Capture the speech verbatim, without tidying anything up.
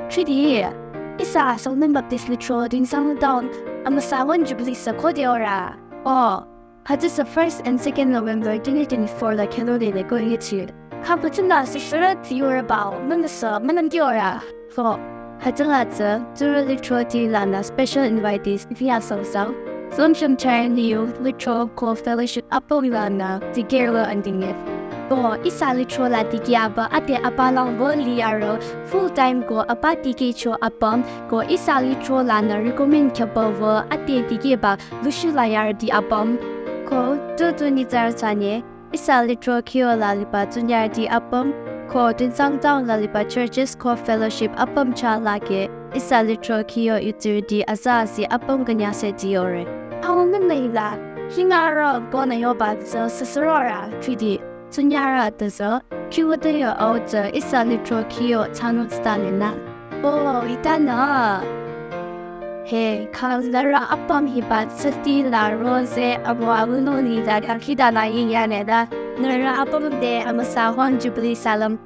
Chidi, ihsa Sangtam Baptist Lithro Tuensang Town amüsa Won Jubilee sü khode ora? Oh, hütsüsü first and second November twenty twenty-four la khyülo lile ko ichi. Khapütsünü süsürü tiyorabao, münüsü münüm tiora. Ko, hütsüla tsü, tsurü lithroti lanü special invitees, Via Sangsang, Zongshim Chai Liu, Lithro ko fellowship apüm lanü, dikehrü andinge. Ko, ihsa lithro la dikehba ade apalang wü liyaro, full time ko apa dikehcho apüm, ko ihsa lithro lanü recommend khyaba wü ade dikehba lushila yarüti apüm. Ko, tutu nyitsarü chane, ihsa lithro khiyo la liba tsunyarüti apüm, ko Tuensang Town la liba churches ko fellowship apüm chah lake, ihsa lithro khiyo yutsirüti aza asi apüm künyangse tiyore. Aunü nila, hingarü bonü yoba tsü süsürora, chidi, tsunyarü atüzü, khiwüde yo au tsü ihsa lithro khiyo chanü tstanina. Oh, itanü. He, kang nührü apüm hiba tsüti la roze amüwa wünung nida kakhidanü yiyaneda, nührü apüm te amüsa Won Jubilee salüm